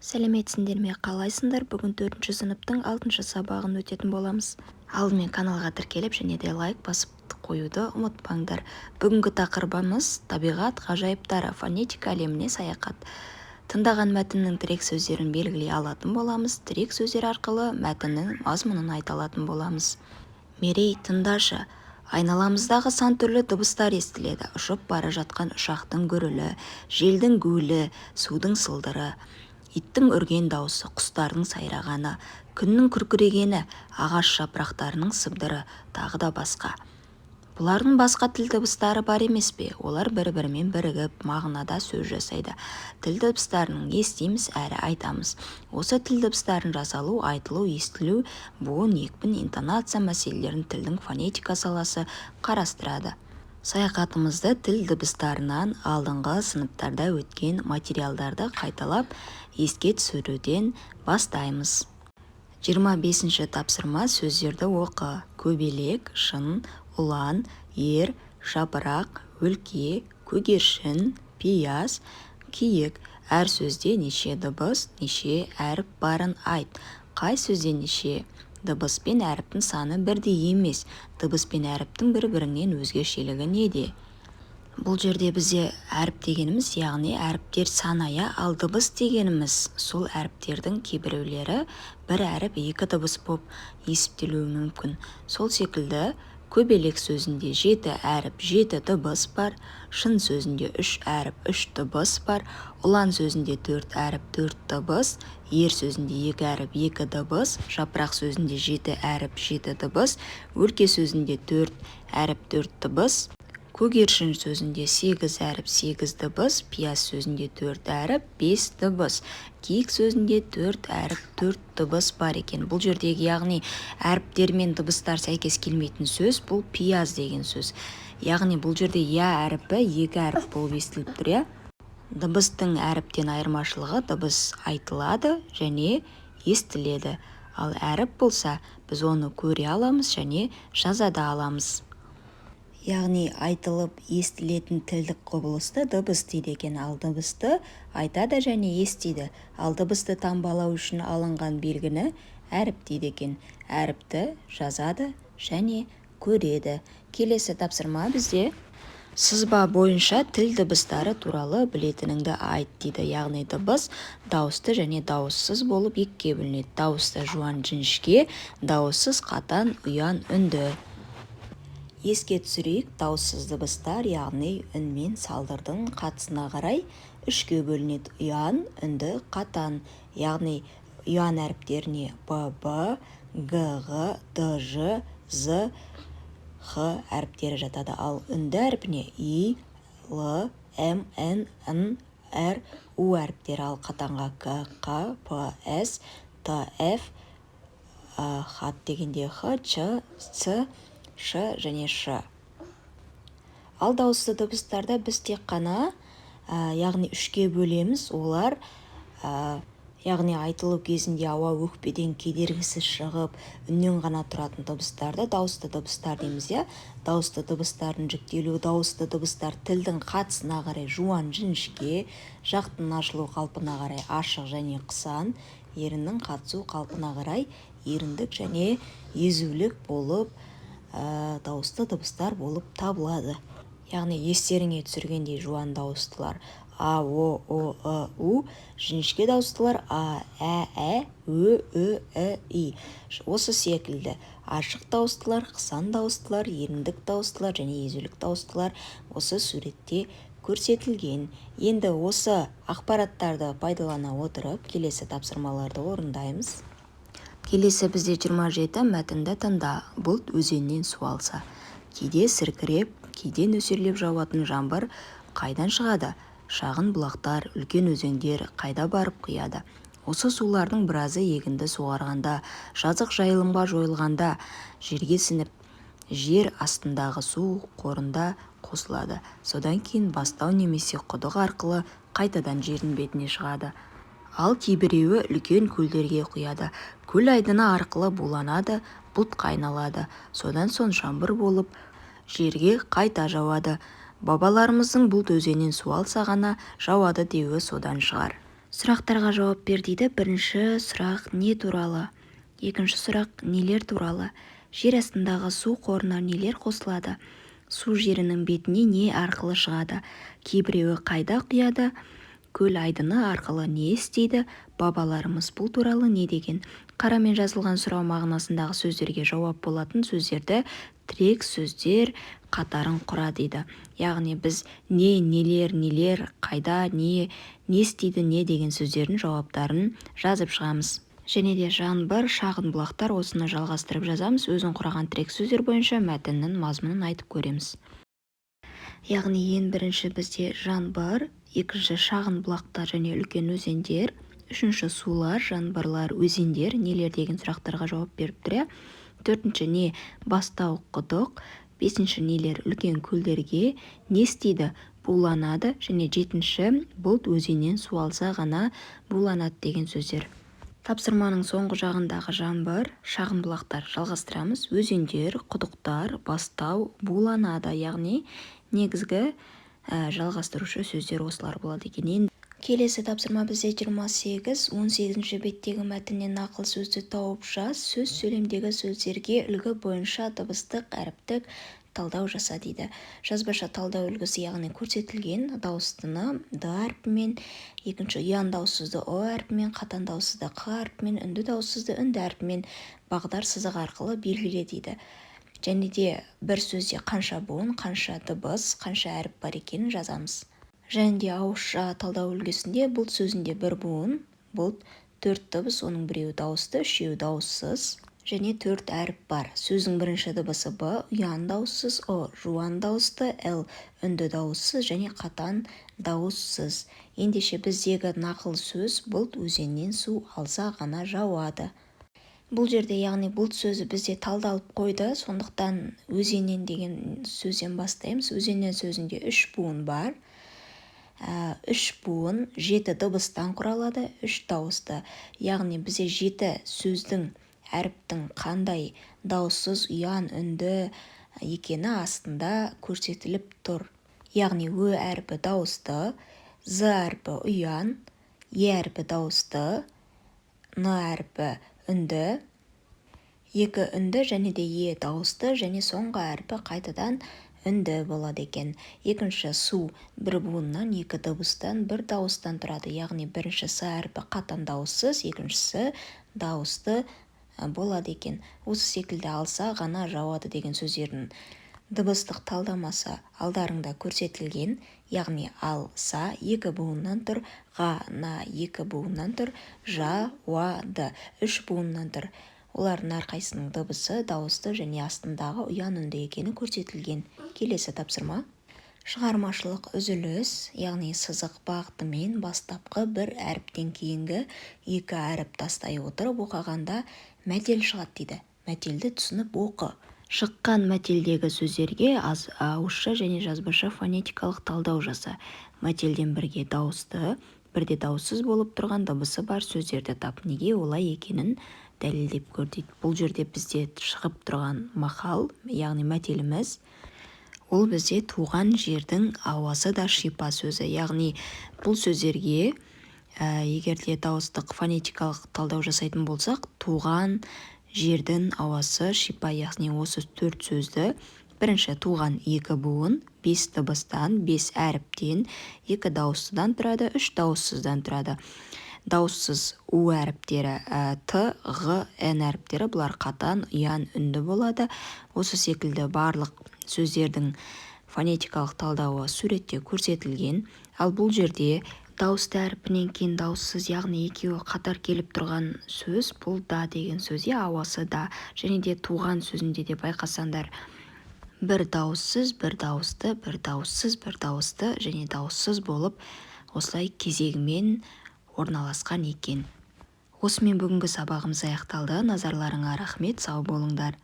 Сәлеметсіңдер ме, қалайсыңдар? Бүгін төртінші сыныптың алтыншы сабағын өтетін боламыз. Алдымен каналға тіркеліп және де лайк басып қоюды ұмытпаңдар. Бүгінгі тақырыбымыз: табиғат ғажайыптары, фонетика әлеміне саяхат. Тыңдаған мәтіннің тірек сөздерін белгілей алатын боламыз. Тірек сөздер арқылы мәтіннің мазмұнын айта алатын боламыз. Мерей, тыңдашы. Айналамыздағы сан түрлі дыбыстар естіледі: ұшып бара жатқан ұшақтың гүрілі, желдің гуілі, судың сылдыры, иттің үрген даусы, құстардың сайрағаны, күннің күркірегені, ағаш жапырақтарының сыбдыры, тағы да басқа. Бұлардың басқа тіл дыбыстары бар емес пе? Олар бір-бірімен бірігіп, мағынада сөз жасайды. Тіл дыбыстарын естиміз әрі айтамыз. Осы тіл дыбыстарының жасалу, айтылу, естілу, буын, екпін, интонация мәселелерін тілдің фонетика саласы қарастырады. Саяхатымызды тіл дыбыстарынан алдыңғы сыныптарда өткен материалдарды қайталап, еске түсіруден бастаймыз. 25-ші тапсырма. Сөздерді оқы: көбелек, шын, ұлан, ер, жапырақ, өлке, көгершін, пияз, киік. Әр сөзде неше дыбыс, неше әріп барын айт. Қай сөзде неше дыбыс пен әріптің саны бірдей емес? Дыбыс пен әріптің бір-бірінен өзгешелігі неде? Бұл жерде бізде әріп дегеніміз, яғни әріптер саны, иә. Ал дыбыс дегеніміз сол әріптердің кейбіреулері бір әріп, екі дыбыс болып есептелуі мүмкін. Сол секілді көбелек сөзінде жеті әріп, жеті дыбыс бар. Шын сөзінде үш әріп, үш дыбыс бар. Ұлан сөзінде төрт әріп, төрт дыбыс. Ер сөзінде екі әріп, екі дыбыс. Жапырақ сөзінде жеті әріп, жеті дыбыс. Өлке сөзінде төрт әріп, төрт дыбыс. Көгершін сөзінде сегіз әріп, сегіз дыбыс. Пияз сөзінде төрт әріп, бес дыбыс. Киік сөзінде төрт әріп, төрт дыбыс бар екен. Бұл жердегі, яғни, әріптер мен дыбыстар сәйкес келмейтін сөз — бұл пияз деген сөз. Яғни бұл жерде я әріпі екі әріп болып естіліп тұр, иә. Дыбыстың әріптен айырмашылығы: дыбыс айтылады және естіледі, ал әріп болса, біз оны көре аламыз және жаза да аламыз. Яғни айтылып естілетін тілдік құбылысты дыбыс дейді екен. Ал дыбысты айтады және естиді. Ал дыбысты таңбалау үшін алынған белгіні әріп дейді екен. Әріпті жазады және көреді. Келесі тапсырма бізде: сызба бойынша тіл дыбыстары туралы білетініңді айт дейді. Яғни дыбыс дауысты және дауыссыз болып екіге бөлінеді: дауысты — жуан, жіңішке, дауыссыз — қатан, ұяң үнді. Еске түсірейік. Дауыссыз дыбыстар, яғни үн мен салдырдың қатысына қарай үшке бөлінеді: ұяң, үнді, қатан. Яғни ұяң әріптеріне б, б, г, ғ, д, ж, з, х әріптері жатады. Ал үнді әрпіне и, л, м, н, ң, р, у әріптері, ал қатанға к, қ, п, с, т, ф, хат дегенде х, ч, ц, ш және ш. Ал дауысты дыбыстарда біз тек қана, яғни, үшке бөлеміз. Олар, яғни, айтылу кезінде ауа өкпеден кедергісіз шығып, үннен ғана тұратын дыбыстарды дауысты дыбыстар дейміз, иә. Дауысты дыбыстардың жіктелуі. Дауысты дыбыстар тілдің қатысына қарай жуан, жіңішке, жақтың ашылу қалпына қарай ашық және қысан, еріннің қатысу қалпына қарай еріндік және езулік болып, дауысты дыбыстар болып табылады. Яғни естеріңе түсіргендей, жуан дауыстылар: а, о, ұ, ы, у. Жіңішке дауыстылар: а, ә, ә, ө, ү, і, и. Осы секілді ашық дауыстылар, қысан дауыстылар, еріндік дауыстылар және езулік дауыстылар осы суретте көрсетілген. Енді осы ақпараттарды пайдалана отырып, келесі тапсырмаларды орындаймыз. Келесі бізде 27. Мәтінді тыңда. Бұлт өзеннен су алса. Кейде сіркіреп, кейде нөсерлеп жауатын жаңбыр қайдан шығады? Шағын бұлақтар, үлкен өзендер қайда барып құяды? Осы сулардың біразы егінді суарғанда, жазық жайылымға жайылғанда жерге сіңіп, жер астындағы су қорына қосылады. Содан кейін бастау немесе құдық арқылы қайтадан жердің бетіне шығады. Ал кейбіреуі үлкен көлдерге құяды. Көл айдыны арқылы буланады, бұлтқа айналады. Содан соң жаңбыр болып жерге қайта жауады. Бабаларымыздың бұлт өзеннен су алса ғана жауады деуі содан шығар. Сұрақтарға жауап бер дейді. Бірінші сұрақ не туралы? Екінші сұрақ нелер туралы? Жер астындағы су қорына нелер қосылады? Су жерінің бетіне не арқылы шығады? Кейбіреуі қайда құяды? Көл айдыны арқылы не істейді? Бабаларымыз бұл туралы не деген? Қарамен жазылған сұрау мағынасындағы сөздерге жауап болатын сөздерді тірек сөздер қатарын құра дейді. Яғни біз не, нелер, нелер, қайда, не, не істейді, не деген сөздердің жауаптарын жазып шығамыз. Және де жаңбыр, шағын бұлақтар, осыны жалғастырып жазамыз. Өзін құраған тірек сөздер бойынша мәтіннің мазмұнын айтып көреміз. Яғни ең бірінші бізде жаңбыр, екінші шағын бұлақтар және үлкен өзендер, үшінші сулар, жаңбырлар, өзендер, нелер деген сұрақтарға жауап беріп тұр. Төртінші не, бастау, құдық, бесінші нелер, үлкен көлдерге, не істейді, буланады, және жетінші бұлт өзеннен су алса ғана буланады деген сөздер. Тапсырманың соңғы жағындағы жаңбыр, шағын бұлақтар жалғастырамыз. Өзендер, құдықтар, бастау, буланады, яғни негізгі жалғастырушы сөздер осылар болады екен. Келесі тапсырма бізде 28, 18-ші беттегі мәтіннен нақыл сөзді тауып жаз, сөз сөйлемдегі сөздерге үлгі бойынша дыбыстық, әріптік талдау жаса дейді. Жазбаша талдау үлгісі, яғни көрсетілген дауыстыны д әрпімен, екінші ұяң дауыссызды о әрпімен, қатаң дауыссызды қ әрпімен, үнді дауыссызды үнді әрпімен бағдар сызық арқылы белгіле дейді. Және де бір сөзде қанша буын, қанша дыбыс, қанша әріп бар екенін жазамыз. Және де ауызша талдау үлгісінде бұлт сөзінде бір буын, бұлт, 4 дыбыс, оның біреуі дауысты, үшеуі дауыссыз, және 4 әріп бар. Сөздің бірінші дыбысы б, ұяң дауыссыз, ұ, жуан дауысты, л, үнді дауыссыз және қатаң дауыссыз. Ендеше біздегі нақыл сөз бұлт өзеннен су алса ғана жауады. Бұл жерде, яғни бұлт сөзі бізде талдалып қойды, сондықтан өзеннен деген сөзден бастаймыз. Өзеннен сөзінде 3 буын бар. 3 буын 7 дыбыстан құралады, 3 дауысты. Яғни бізде 7 сөздің, әріптің қандай дауыссыз, ұяң, үнді екені астында көрсетіліп тұр. Яғни Ö әрпі дауысты, З әрпі ұяң, Е әрпі дауысты, Н әрпі үнді, 2 үнді және де Е дауысты, және соңғы әрпі қайтадан үнді болады екен. Екінші су бір буыннан, 2 дыбыстан, 1 дауыстан тұрады. Яғни бірінші С әрпі қатаң дауыссыз, екіншісі дауысты болады екен. Осы секілді алса ғана жауады деген сөздердің дыбыстық талдамасы алдарыңда көрсетілген. Яғни ал, са 2 буыннан тұр, ға, на 2 буыннан тұр, жа, уа, ды 3 буыннан тұр. Олардың әрқайсысының дыбысы дауысты және астындағы ұяң үнді екені көрсетілген. Келесі тапсырма. Шығармашылық үзіліс, яғни сызық бағытымен бастапқы бір әріптен кейінгі 2 әріп тастай отырып оқығанда мәтел шығады дейді. Мәтелді түсініп оқы. Шыққан мәтелдегі сөздерге ауызша және жазбаша фонетикалық талдау жаса. Мәтелден бірге дауысты, бірде дауыссыз болып тұрған дыбысы бар сөздерді тап. Неге олай екенін дәлелдеп көр дейді. Бұл жерде бізде шығып тұрған мақал, яғни мәтеліміз, ол бізде туған жердің ауасы да шипа сөзі. Яғни бұл сөздерге егер де дауыстық фонетикалық талдау жасайтын болсақ, туған жердің ауасы шипа, яғни осы 4 сөзді бірінші туған 2 буын, 5 дыбыстан, 5 әріптен, 2 дауыстыдан тұрады, 3 дауыссыздан тұрады. Дауыссыз У әріптері, Т, Ғ, Н әріптері, бұлар қатаң, ұяң, үнді болады. Осы секілді барлық сөздердің фонетикалық талдауы суретте көрсетілген. Ал бұл жерде дауысты әрпінен кейін дауыссыз, яғни екеуі қатар келіп тұрған сөз, бұл да деген сөз, ауасы да. Және де туған сөзінде де байқасаңдар, бір дауыссыз, бір дауысты, бір дауыссыз, бір дауысты және дауыссыз болып осылай кезегімен орналасқан екен. Осымен бүгінгі сабағымыз аяқталды. Назарларыңа рахмет, сау болыңдар.